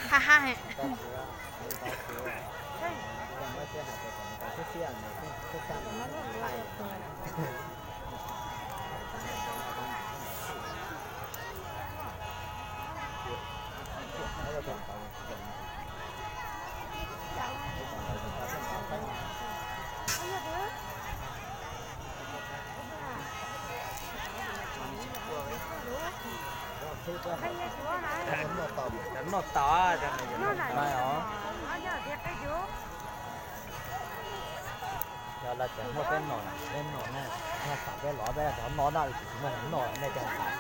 Ha ha. Noj tau, os. Yog lawv tseem muaj peb nom, peb nom na, yog xav peb los peb rov noj na, tsis muaj noj nej cov xav.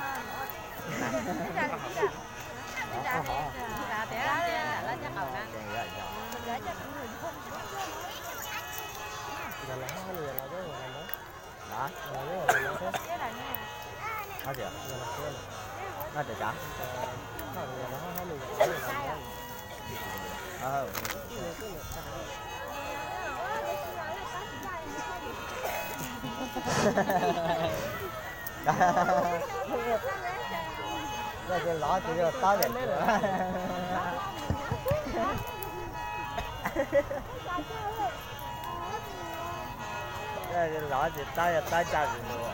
Lov ces lov ces yog tab yam lov ces tab yog tab tsa zus lus.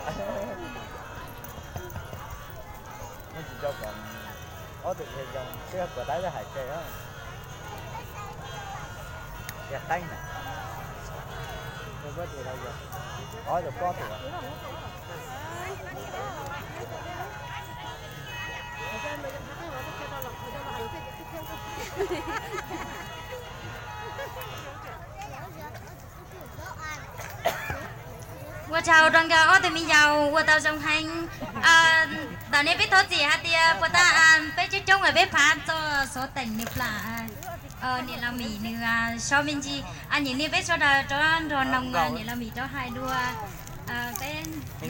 Muab tsis tso kom ob tug qhia zoo, twb yog kuv tab yog hais tias yog qeeb na. Ob tug pob tug. Ua tsaug rau nkawd ob tug me nyuam ua tau zoo heev. Ntawm nej peb thov txim hais tias puas tas peb coob coob peb phav txog xov teem nws plam. Niam laus Mim nws so me ntsis, nyiam nej peb sawv daws rov nrog noog niam laus Mim rov hais dua. Peb